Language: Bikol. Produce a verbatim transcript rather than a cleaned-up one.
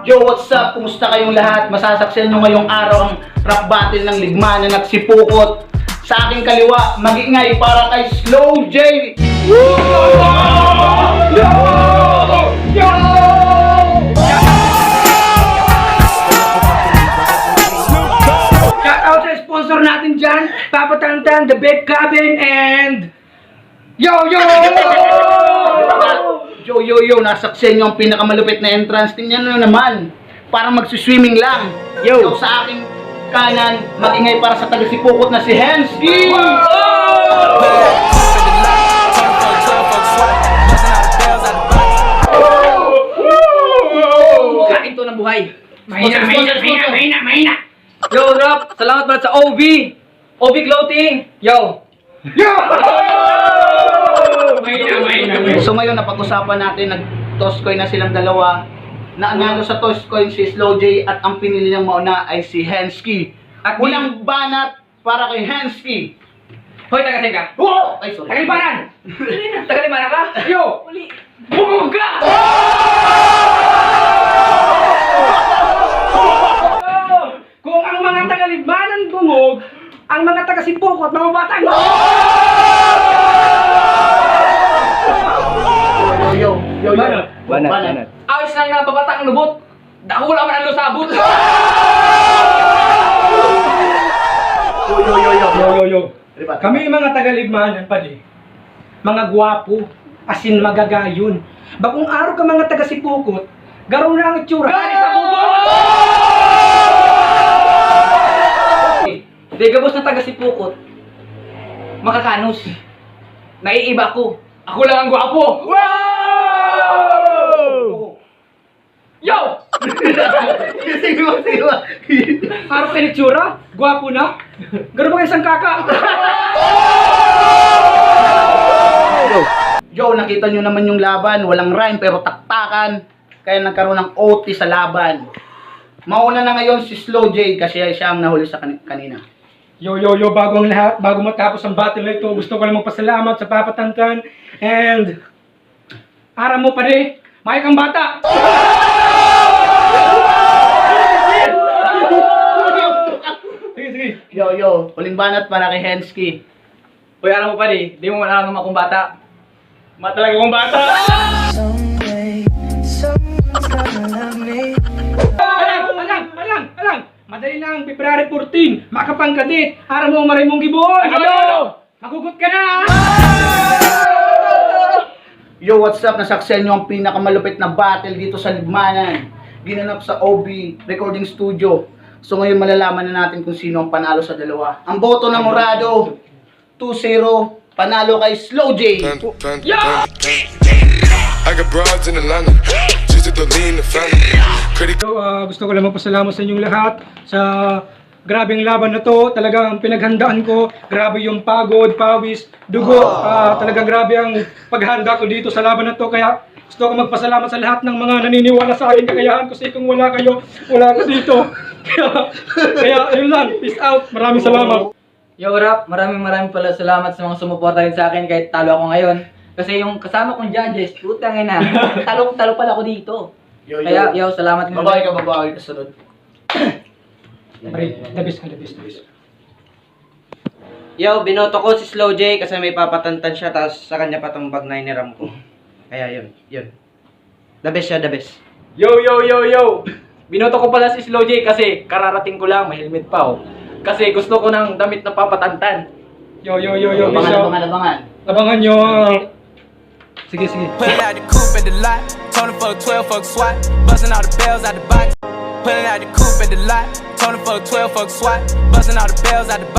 Yo, what's up? Kumusta kayong lahat? Masasaksihan nyo ngayong araw ang rap battle ng Libmanan at Sipukot. Sa aking kaliwa, mag-ingay para kay Slow J. Yo! Yo! Yo! Shout out sa sponsor natin dyan, Papa Tantan, The Big Cabin, and Yo, yo! Yo, yo, yo! Nasaksihan nyo ang pinakamalupit na entrance. Tingnan nyo naman. Parang magsiswimming lang. Yo! Yo, sa aking kanan, mag-ingay para sa taga-Sipukot na si Hensky! Kain to ng buhay. Mahina, mahina, mahina, mahina, mahina. Yo, Rap! Salamat pala sa O V! O V Clothing! Yo! Yo! Mahina, mahina, mahina. So ngayon, napag-usapan natin, nag-toss coin na silang dalawa. Nanalo sa toss coin si Slow J at ang pinili niyang mauna ay si Hensky. At Unang banat para kay Hensky. Hoy, taga saan ka? Oo! Ay, sorry. Taga Libmanan! Taga Libmanan ka? Yo! Uli! Bumog ka! Kung ang mga taga Libmanan bungog, ang mga taga Sipukot mababatang. Yo, yo, yo, yo. Banat, banat, banat. Ayos lang na babatang lubot. Dakula man ang lusabot. Yo, yo, yo, yo. Yo, yo, yo. Riba. Kami mga taga Libmanan, padi, mga gwapo, asin magagayon. Bagong arog ka mga taga Sipukot, garo na ang itsura. Gani sa bubong! Di gabos na taga Sipukot, makakanos. Naiiba ko. Ako lang ang gwapo! Wow! Yo! Sige mo, sige mo. Arog ka itsura, gwapo na. Garo ba kayo sangkaka? Yo, nakita nyo naman yung laban. Walang rhyme pero taktakan. Kaya nagkaroon ng O T sa laban. Mauna na ngayon si Slow J kasi siya ang nahuli sa kani- kanina. Yo, yo, yo, bago ang lahat, bago matapos ang battle na ito, gusto ko lang magpasalamat sa Papa Tantan and aram mo, pare, mayo kang bata! Sige, sige. Yo, yo, huling banat para kay Hensky. Uy, aram mo, pare, di mo man aram na akong bata. Ma talaga akong bata! Someday, someone's gonna love me. Alang, alang, alang, alang! Madali lang, February fourteen, makapangkadit. Aram mo, maray mong gibuhon. Ano? Ano? Magugot ka na, ah! Yo, what's up? Nasaksihan nyo ang pinakamalupit na battle dito sa Libmanan. Ginanap sa O B Recording Studio. So ngayon malalaman na natin kung sino ang panalo sa dalawa. Ang boto ng Morado, two zero, panalo kay Slow J. Yo! I got broads in Atlanta. Just to lean the family. Credit So, ah, gusto ko lang magpasalamat sa inyong lahat sa grabeng laban na 'to. Talagang pinaghandaan ko, grabe yung pagod, pawis, dugo. Ah, talagang grabe ang paghanda ko dito sa laban na 'to. Kaya gusto ko magpasalamat sa lahat ng mga naniniwala sa akin, kakayahan ko. Kasi kung wala kayo, wala ako dito. Kaya, kaya, yun lang. Peace out. Maraming salamat. Yo, Rap, maraming, maraming pala salamat sa mga sumuporta rin sa akin kahit talo ako ngayon. Kasi yung kasama kong judges, putang ina, talong-talo pala ako dito. Yo, Kaya, yo. yo, salamat mo. Babae ka, babae ka, sunod. Pre, the best ka, the best, the best. Yo, binoto ko si Slow J kasi may papatantan siya, tapos sa kanya pa tong bag na hiniram ko. Kaya yun, yun. The best siya, the best. Yo, yo, yo, yo! Binoto ko pala si Slow J kasi kararating ko lang, may helmet pa, oh. Kasi gusto ko ng damit na papatantan. Yo, yo, yo, yo, Abangan, peace out. abangan, abangan. Abangan nyo. Sige, sige. Pulling out the coupe at the lot. Tony fuck twelve, fuck swat. Busting all the bells out the box. Pulling out the coupe at the lot. Tony fuck twelve, fuck swat. Busting all the bells out the box.